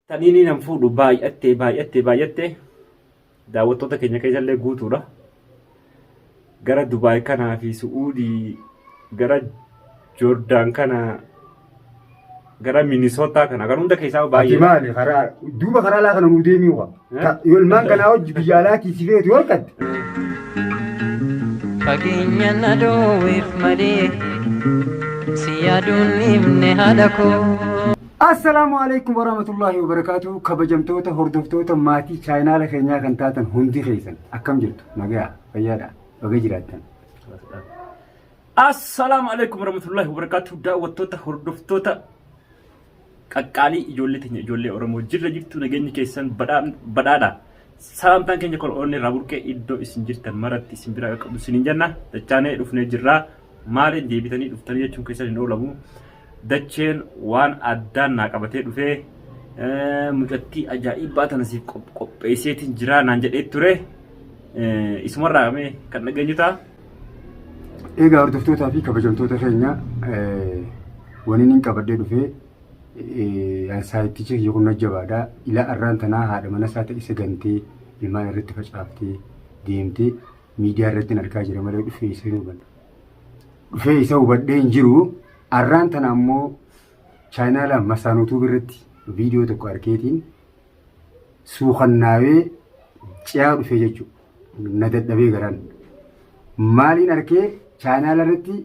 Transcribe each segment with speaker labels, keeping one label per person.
Speaker 1: Taniini nan fuudhu baay'attee baay'attee baay'attee daawwattoota keenya keessallee guutuudha. Gara Dubaay kanaa fi Su'uudii gara Joordaan kana gara Minisootaa kana kan hunda keessaa
Speaker 2: Ati
Speaker 1: baay'ee.
Speaker 2: maali karaa duuba karaa alaa kana nuu deemii waa. Yoo ilmaan kanaa hojii biyya alaatii si feetu yoo harkatte.
Speaker 3: Fageenya na dhoowweef malee si yaaduun himne haadha koo.
Speaker 2: Assalaamu alaikum warahmatullahi wabarakatuh. Kabajamtoota hordoftoota maatii chaayinaala keenyaa kan taatan hundi keessan akkam jirtu? Nagaa fayyaadha. Baga jiraattan.
Speaker 1: Assalaamu alaikum warahmatullahi wabarakatuh. Daawwattoota hordoftoota qaqqaalii ijoollee teenya ijoollee Oromoo jirra jirtu nageenyi keessan badhaadha. Salamtaan keenya kon onnee irraa burqee iddoo isin jirtan maratti isin bira qaqqabdu isiniin jenna. Dachaanee dhufnee jirra. Maaliin deebitanii dhuftanii jechuun keessan hin oolamu. Dacheen waan addaan naa qabatee dhufee mucattii ajaa'ibaa tana siif qopheesseetiin jira naan jedhee ture. Isumarraa mee kan dhageenyu ta'a.
Speaker 2: Egaa hordoftootaa fi kabajamtoota keenya waniin hin qabadhee dhufee saayittichi kiyya kun jabaadha. Ilaa arraan tanaa haadha mana isaa ta'e isa gantee ilmaan irratti facaaftee deemtee miidiyaa irratti hin argaa jira malee dhufee isa hin hubanne. Dhufee isa hubadhee hin jiru. Arraan tana ammoo chaayinaala masaanuutuu irratti viidiyoo tokko arkeetiin suukannaawee ce'aa dhufee jechuudha. Na dadhabee garaan. Maaliin arkee chaayinaala irratti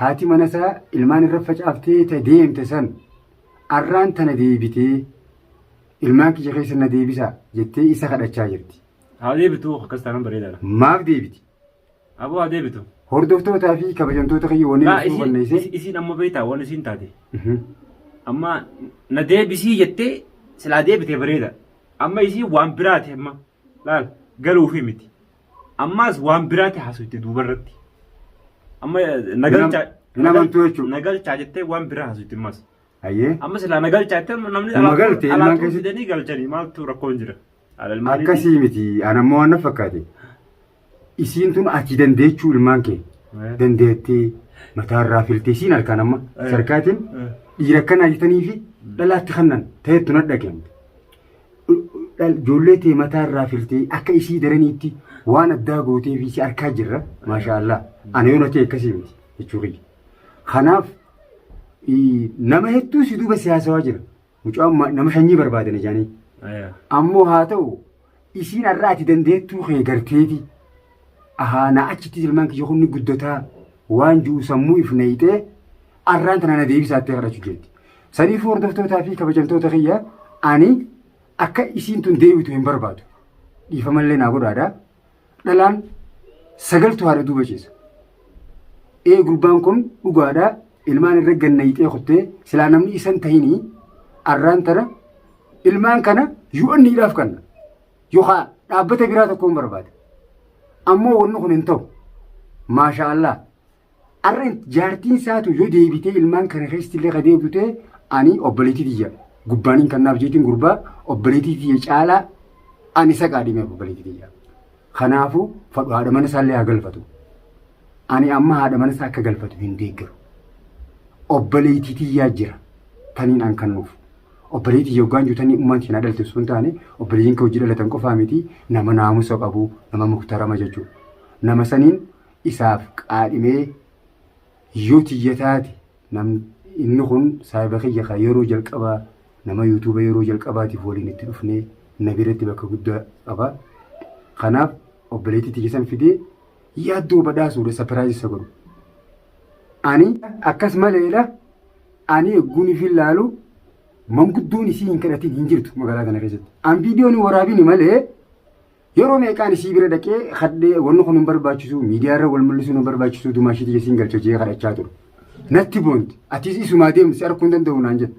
Speaker 2: haati mana isaa ilmaan irra facaaftee ta deemte san arraan tana deebitee ilmaan kiyya keessa na deebisaa jettee isa kadhachaa jirti.
Speaker 1: Haa deebitu akkas taanaan bareedaadha.
Speaker 2: Maaf deebiti?
Speaker 1: Aboo haa deebitu.
Speaker 2: Hordoftootaa fi kabajamtoota kiyya wanni
Speaker 1: Laa
Speaker 2: na
Speaker 1: isiin
Speaker 2: suukanneesse.
Speaker 1: isiin amma beektaa waan isiin taate. Amma na deebisii jettee silaa deebitee bareeda. Amma isiin waan biraati amma laal galuufi miti. Ammaas waan biraati haasofte duubarratti. Amma na galchaa
Speaker 2: Hin amantuu jechuudha.
Speaker 1: na galchaa jettee waan biraa haasofte ammas.
Speaker 2: Hayyee.
Speaker 1: Amma silaa na galchaa jettee namni
Speaker 2: Nama galte ilmaan
Speaker 1: alaatuu
Speaker 2: keessatti.
Speaker 1: fidanii galchanii maaltu rakkoon jira. Haadha ilmaaniiti.
Speaker 2: Akkasii miti an ammoo waan na fakkaate. Isiin tun ati dandeechuu ilmaan kee dandeettee mataarraa filtee isiin harkaan amma sarkaatiin dhiira akkanaa jettanii fi dhalaatti kannan ta'ettu na dhageenye. Ijoollee tee mataarraa filtee akka isii daraniitti waan addaa gootee fi si harkaa jirra maashaa Allah. Ana yoo na ta'e akkasii miti jechuu kiyya. Kanaaf nama hedduu si duuba siyaasawaa jira. Mucaan nama sanyii barbaadan ijaanii. Ammoo haa ta'u Isiin arra ati dandeettuu kee garteeti ahaa na achitti ilmaan kiyya kun ni guddataa waan ji'u sammuu if nayxee arraan tana na deebisaattee kadhachu jirti. Saniifuu hordoftootaa fi kabajamtoota kiyya ani akka isiin tun deebitu hin barbaadu. Dhiifamallee naa godhaadha. Dhalaan sagaltu haadha duuba ciisa. Ee gurbaan kun dhugaadha ilmaan irra gannayxee kuttee silaa namni isan tahinii arraan tana Ilmaan kana UN'dhaaf kanna. Yookaan dhaabbata biraa tokkoon barbaada. Ammoo wanni kun hin ta'u. Maasha Allah. Arra jaartiin isaatu yoo deebitee ilmaan kana keessatti illee ka deebitu ta'e ani obboleettii tiyya gubbaaniin kannaaf jeetiin gurbaa obboleettii tiyya caalaa ani isa qaadhimeef obboleettii tiyya. Kanaafuu fadhu haadha mana isaallee haa galfatu. Ani amma haadha mana isaa akka galfatu hin deeggaru. Obboleettii tiyyaa jira taniin an kannuuf. Obboleettii yoggaan jiru tanii ummaan keenyaa dhalte osoo hin taane obboleeyyiin kee hojii dhalatan qofaa miti nama naamusa qabu nama muktarama jechuudha. Nama saniin isaaf qaadhimee yoo tiyya taate nam inni kun saahiba kiyya kan yeroo jalqabaa nama yuutuuba yeroo jalqabaatiif waliin itti dhufnee na biratti bakka guddaa qaba. Kanaaf obboleettii tiyya san fidee yaaddoo badhaasuudha sapiraayiz isa godhu. Ani akkas maleedha. Ani egguun ifin laalu manguddoon isii hin kadhatin hin jirtu magaalaa tana keessatti. An viidiyoon hin waraabini malee yeroo meeqaan isii bira dhaqee kadhee wanni kun hin barbaachisu miidiyaa irra wal mul'isuun hin barbaachisu dumaa ishii tiyya siin galcha jee kadhachaa ture. Natti boonti atis isumaa deemti si arguu hin danda'u naan jette.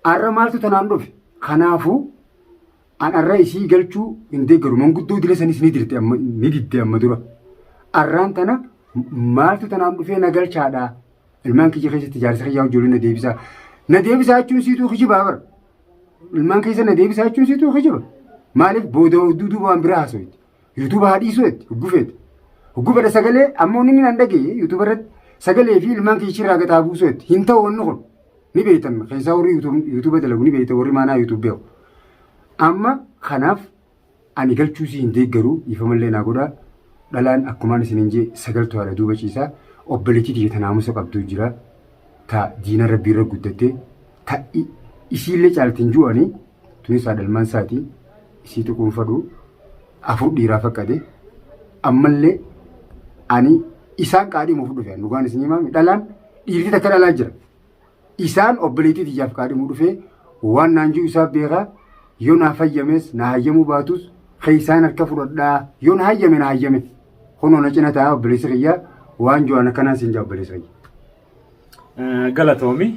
Speaker 2: Har'a maaltu tanaan dhufe? Kanaafuu an har'a isii galchuu hin deeggaru manguddoo dila sanis ni dirte amma ni didde amma dura. Har'aan tana maaltu tanaan dhufee na galchaadha. Ilmaan kiyya keessatti jaarsa kiyyaa ijoollee na deebisaa. Na deebisaa jechuun siituu kijibaa bara. Ilmaan keessa na deebisaa jechuun siituu kijiba. Maaliif booda duuba waan biraa haasawiti. Yuutuuba haa dhiisuu jetti huggufeeti. Huggufedha sagalee ammoo inni nan dhagaye yuutuuba irratti sagalee fi ilmaan kiyya irraa gataa buusuu jetti. Hin ta'u wanni kun. Ni beektan keessaa warri yuutuuba dalagu ni beektan warri maanaa yuutuub beeku. Amma kanaaf ani galchuu si hin deeggaru dhiifamallee naa godhaa. Dhalaan akkumaan isiniin jee sagaltu haadha duuba ciisaa obboleettii tiyya ta naamusa qabdu jira. Ta diina rabbii irra guddatte ta isiillee caalti hin ju'anii tunis haadha ilmaan isaati isii tuquun fadhu afur dhiiraa fakkate ammallee ani isaan qaadhimuuf dhufe dhugaan isin himaami dhalaan dhiirti takka dhalaa jira. Isaan obboleettii tiyyaaf qaadhimuu dhufee waan naan jiru isaaf beekaa yoo naa fayyames na hayyamuu baatus keessaan harka fudhadhaa yoo na hayyame na hayyame kunoo na cina ta'a obboleessi kiyya waan jiru akkanaan siin jaa obboleessi kiyya.
Speaker 1: Galatoomi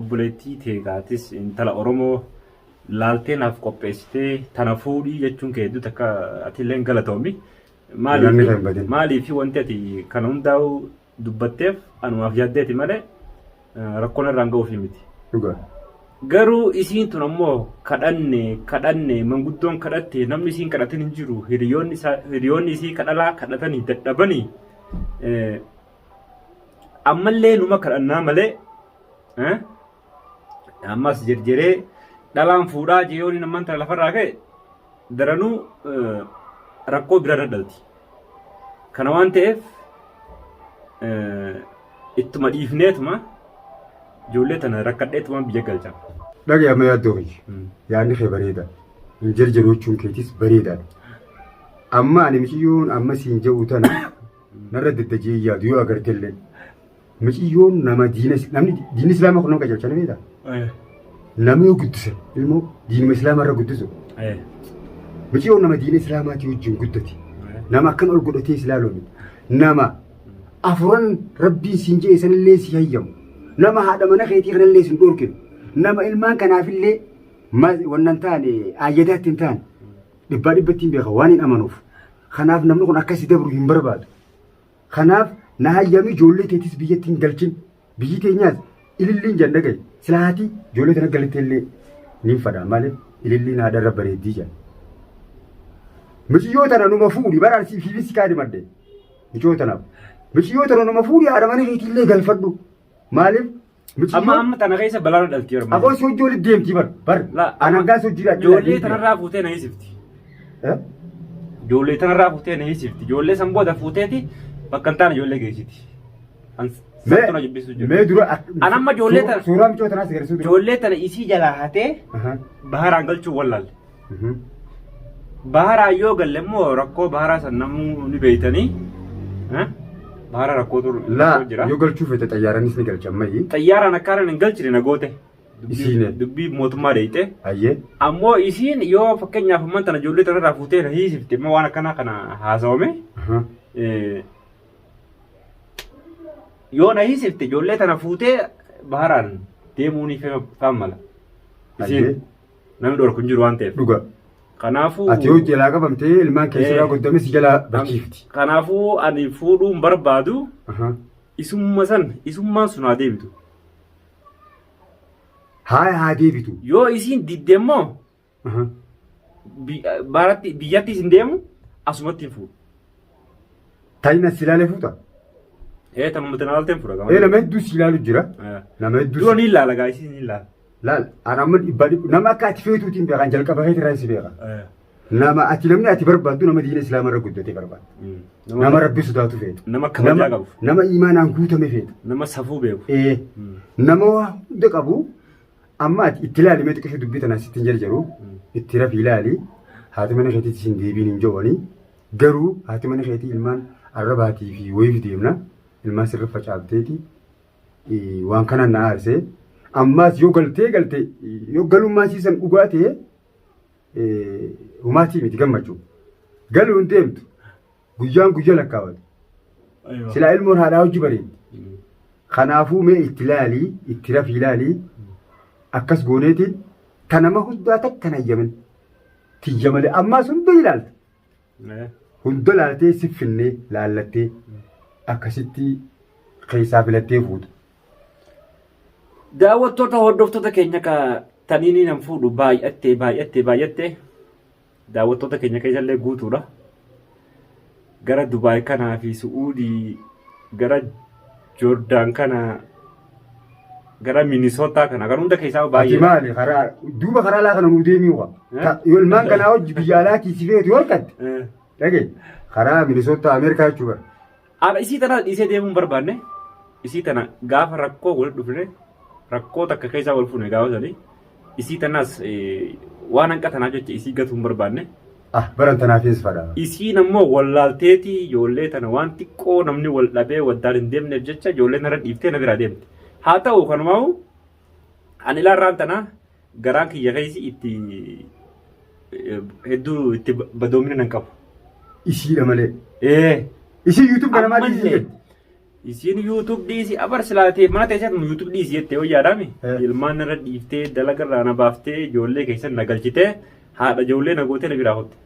Speaker 1: obboleettii teegaatis intala Oromoo laaltee naaf qopheessitee tana fuudhii jechuun kee hedduu takka atilleen galatoomi.
Speaker 2: Galanni kan hin badin.
Speaker 1: Maaliif wanti ati kana hundaa'u dubbatteef anumaaf yaaddeeti malee rakkoon irraan ga'uufi miti.
Speaker 2: Dhugaa.
Speaker 1: Garuu isiin tun ammoo kadhanne kadhanne manguddoon kadhatte namni isiin kadhatin hin jiru hiriyoonni isaa hiriyoonni isii kadhalaa kadhatanii dadhabanii ammallee numa kadhannaa malee ammas jerjeree dhalaan fuudhaa jeyoon amman tana lafarraa ka'e daranuu rakkoo bira dhalti. Kana waan ta'eef ittuma dhiifneetuma ijoollee tana rakkadheetuma biyya galcha.
Speaker 2: Dhaga'i amma yaaddoo kiyya. Yaadni kee bareeda. Hin jarjaru jechuun keetis bareedaadha. Amma ani miciyyoon amma siin jedhu tana narra daddajee yaadu yoo agartellee. Miciyyoon nama diina namni diinni islaamaa kun nama qajeelcha ni beektaa? Nama yoo guddise ilmoo diinuma islaamaa irra guddisu. Miciyyoon nama diina islaamaatii wajjin guddate. Nama akkan ol godhatee si ilaalu miti. Nama afuran rabbiin siin jedhe sanillee si hayyamu. Nama haadha mana keetii kanallee sin dhorkinu. Nama ilmaan kanaafillee wannan taane ayyadaatti hin taane dhibbaa dhibbatti hin beeka waan hin amanuuf. Kanaaf namni kun akka si dabru hin barbaadu. Kanaaf na hayyami ijoollee teetis biyyatti hin galchin. Biyyi teenyaas ililliin jedhan dhaga'i. Sila haati ijoollee tana galtee illee niin fadha. Maaliif ililliin haadha irra bareeddii jedhan. Miciyyoo tana numa fuudhi bara arsii fi si kaadhimadhe. Miciyyoo tanaaf. Miciyyoo tana numa fuudhi haadha mana keetii illee galfadhu. Maaliif
Speaker 1: Amma amma tana keessa balaan dhalti yeroo.
Speaker 2: Aboo si hojii walitti deemti bar bar.
Speaker 1: La,
Speaker 2: An hangaa si hojii
Speaker 1: Ijoollee tanarraa fuutee na hiisifti. Ijoollee tanarraa fuutee na hiisifti. Ijoollee san booda fuuteeti bakka hin taane ijoollee geessiti. An santu na jibbisuu jiru.
Speaker 2: Mee dura
Speaker 1: An amma ijoollee tana
Speaker 2: suuraa micoo tanaas agarsiisuu dura.
Speaker 1: ijoollee tana isii jalaa hatee baharaan galchuu wallaalle. Baharaa yoo galle immoo rakkoo baharaa san namuu ni beeytanii. Bahara rakkoo turu
Speaker 2: Laa
Speaker 1: jira.
Speaker 2: yoo galchuu feete xayyaaranis ni galcha ammayyi.
Speaker 1: Xayyaaraan akkaan hin galchine na goote.
Speaker 2: Isiine.
Speaker 1: Dubbii mootummaa deeyte.
Speaker 2: Ayyee.
Speaker 1: Ammoo isiin yoo fakkeenyaaf amman tana ijoollee tanarraa fuutee na hiisifte immoo waan akkanaa kana haasawame. Yoo na hiisifte ijoollee tana fuutee baharaan deemuu ni mala.
Speaker 2: Ayyee.
Speaker 1: Isiin namni dhorku hin jiru waan ta'eef.
Speaker 2: Dhuga.
Speaker 1: Kanaafuu
Speaker 2: Ati yoo jalaa qabamtee ilmaan kee sirraa goddame si jalaa barchiifti.
Speaker 1: Kanaafuu ani fuudhuu hin barbaadu
Speaker 2: Aha.
Speaker 1: isumma san isummaan sun haa deebitu.
Speaker 2: Haa haa deebitu.
Speaker 1: Yoo isiin didde immoo
Speaker 2: Aha.
Speaker 1: baratti biyyattis hin deemu asumatti hin fuudhu.
Speaker 2: Tayina si ilaalee fuuta.
Speaker 1: Ee tanuma tana laalteen fuudha.
Speaker 2: Ee nama hedduu si ilaalu jira. Nama hedduu
Speaker 1: Dura ni ilaala gaa isiin ni ilaala.
Speaker 2: Laal an amma dhibbaa dhibba nama akka ati feetuutiin beekan jalqaba keetirraa si beeka. Nama ati namni ati barbaaddu nama diina islaama irra guddate barbaadda. Nama rabbi sodaatu feeta.
Speaker 1: Nama kabajaa qabu.
Speaker 2: Nama imaanaan guutame feeta.
Speaker 1: Nama safuu beeku.
Speaker 2: Ee nama waa hunda qabu amma ati itti ilaali mee xiqqishu dubbii tana sitti hin jarjaru itti rafi ilaali haati mana keetiitti sin deebiin hin jo'anii garuu haati mana keetii ilmaan arrabaatii fi wayiif deemna ilmaan sirra facaafteeti waan kanaan na aarsee ammaas yoo galtee galte yoo galummaa siisan dhugaa ta'e humaatii miti gammachuu galuu hin deemtu guyyaan guyya lakkaawatu silaa ilmoon haadhaa hojii bareeddi kanaafuu mee itti laalii itti rafii laalii akkas gooneetiin ta nama hundaa takka hin hayyamin tiyya malee ammaas hunda ilaalta Hunda laaltee siffinnee laallattee akkasitti keessaa filattee fuuta.
Speaker 1: Daawwattoota hordoftoota keenya ka taniinii nan fuudhu baay'attee baay'attee baay'attee daawwattoota keenya keessallee guutuudha. Gara Dubaay kanaa fi Su'uudii gara Joordaan kana Gara Minisootaa kana kan hunda keessaa
Speaker 2: Ati
Speaker 1: baay'ee.
Speaker 2: maali karaa duuba karaa alaa kana nuu deemii waa. Yoo ilmaan kanaa hojii biyya alaatii si feetu yoo harkatte dhagaye karaa Minisootaa Ameerikaa jechuudha.
Speaker 1: Ana isii tana dhiisee deemuu hin barbaanne. Isii tana gaafa rakkoo wal dhufne, rakkoo takka keessaa wal fuune gaafa sanii, isii tanaas waan hanqa tanaaf jecha isii gatuu hin barbaanne.
Speaker 2: Ah, baran tanaafis fadha.
Speaker 1: Isiin ammoo wallaalteetii ijoollee tana waan xiqqoo namni wal dhabee waddaan hin deemneef jecha ijoollee narra dhiiftee na biraa deemte. Haa ta'u kanumaa'u ani ilaarraan tana garaan kiyya keessi itti hedduu itti badoomina nan qabu.
Speaker 2: Isiidha malee.
Speaker 1: Ee.
Speaker 2: Isii YouTube kana maal dhiisii
Speaker 1: Ammallee
Speaker 2: jetti?
Speaker 1: Isiin YouTube dhiisi abar silaatee mana teessee YouTube dhiisi jettee yoo yaadame ilmaan irra dhiiftee dalaga irraa na baaftee ijoollee keessan na galchitee haadha ijoollee na gootee na biraa hotte.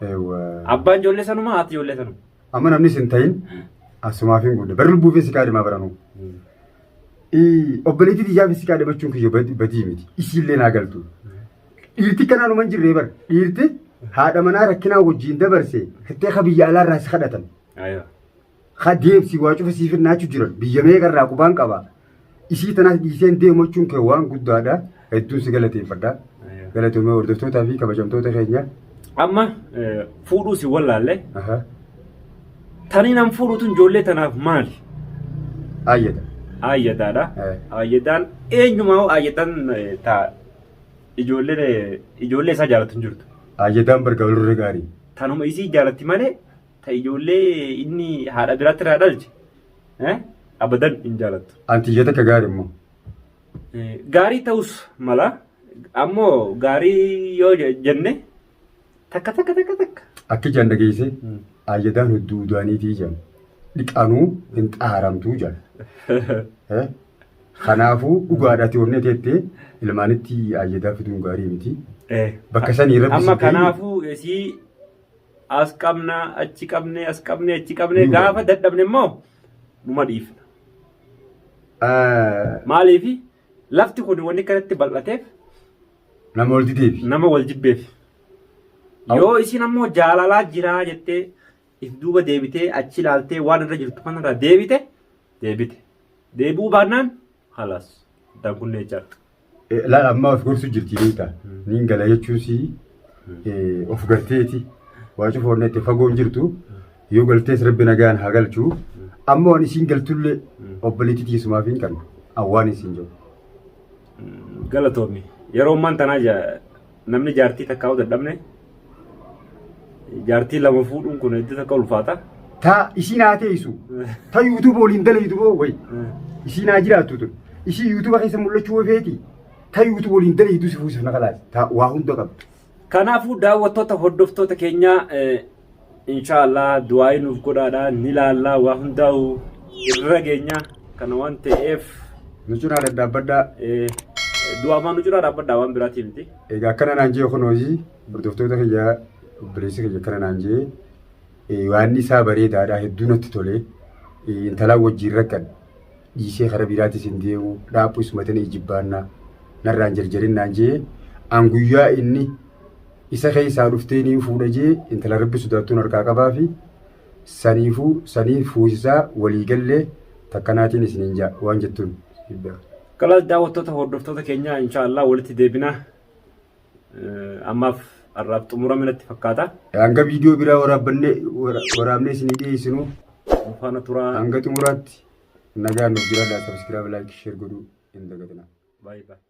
Speaker 2: Eewwa.
Speaker 1: Abbaan ijoollee sanuma, haati ijoollee sanuma.
Speaker 2: Amma namni sin ta'in asumaaf hin gudde. Bari lubbuufis si kaadhimaa baranuu. Obboleettii tiyyaafis si kaadhimachuun kiyya badii miti. Isiillee naa galtu. Dhiirti kanaan hin jirree bara. Dhiirti haadha manaa rakkinaa wajjin dabarse hittee ka biyya alaarraa si kadhatan. Ka deemsi waa cufa siif naachu jiran biyya meeqarraa qubaan qaba. Isii tanaas dhiiseen deemachuun kee waan guddaadha. Hedduun si galateeffadha. Galatoomee hordoftootaa fi kabajamtoota keenya.
Speaker 1: Amma fuudhuu si wallaalle. Tanii nan fuudhu tun ijoollee tanaaf maali?
Speaker 2: Ayyada.
Speaker 1: Ayyadaadha. Ayyadaan eenyumaa ayyadaan taa ijoollee ijoollee isaa jaalatu hin jirtu.
Speaker 2: Ayyadaan barga walirra gaarii.
Speaker 1: Tanuma isii jaalatti malee ta ijoollee inni haadha biraatti irraa dhalche abadan hin jaalattu.
Speaker 2: Antiyya takka gaarii immoo.
Speaker 1: Gaarii ta'us mala, ammoo gaarii yoo jenne takka takka takka takka.
Speaker 2: Akki ijaan dhageesse ayyadaan hudduu udaaniitii jedhan. Dhiqanuu hin xaaramtuu jedhan. Kanaafuu dhugaadha ati onnee teettee ilmaanitti ayyadaa fiduun gaarii miti. Bakka sanii rabbi
Speaker 1: Amma
Speaker 2: si ta'e.
Speaker 1: kanaafuu isii as qabna, achi qabne, as qabne, achi qabne, gaafa dadhabne immoo numa dhiifna. Maaliif lafti kun wanni kanatti bal'ateef
Speaker 2: Nama wal dideefi.
Speaker 1: Nama wal jibbeef. Yoo isin ammoo jaalalaa jiraa jettee if duuba deebitee achi ilaaltee waan irra jirtu kanarraa deebite deebite. Deebi'uu baannaan halaas dankunnee jechaadha.
Speaker 2: Laal ammaa of gorsu jirti beektaa. Niin gala jechuun si of garteeti. Waa cufa onnetti fagoon jirtu. Yoo galtees rabbi nagaan haa galchu. Amma waan isiin galtullee obboleettii tiisumaaf hin qabne. Awwaan isiin jiru.
Speaker 1: Galatoomi. Yeroo ammaan tanaa namni jaartii takkaa dadhabne jaartii lama fuudhuun kun hedduu takka ulfaata.
Speaker 2: Ta isiin haa teessu. Ta YouTube waliin dalaytu boo wayi. Isiin haa jiraattu tun. Isii YouTube keessa mul'achuu feeti. Ta YouTube waliin dalaytu si fuusif na kalaas. Ta waa hunda qabdu.
Speaker 1: Kanaafuu daawwattoota hordoftoota keenyaa, inshaallah du'aayii nuuf godhaadha, ni laallaa, waa hundaa'u irra geenya kana waan ta'eef.
Speaker 2: Nu cinaa dhadhaabbadhaa.
Speaker 1: Du'aamaan nu cinaa dhaabbadhaa, waan biraatii miti.
Speaker 2: Egaa akkana naan jee kun hojii hordoftoota kiyyaa, obboleessi kiyya akkana naan jee, waan isaa bareedaadha, hedduu natti tole, intalaan wajjin rakkadha dhiisee kara biraatis hin deemu, dhaaphu isuma tana ijibbaannaa narraan jarjarin naan jee, an guyyaa inni isa keessaa dhuftee niin fuudha jee intala rabbi sodaattuun harkaa qabaa fi saniifuu saniin fuusisaa walii gallee takkanaatiin isiniin jaa waan jettuun.
Speaker 1: Kalaas daawwattoota hordoftoota keenyaa, inshaallah walitti deebina. Ammaaf har'aaf xumurame natti fakkaata.
Speaker 2: Hanga viidiyoo biraa waraabbannee waraabnee isinii dhiyeessinu
Speaker 1: Nu faana turaa.
Speaker 2: Hanga xumuraatti nagaan nuuf jiraadhaa, subscribe, like, share godhuu hin dagatinaa.
Speaker 1: Baay'ee baay'ee.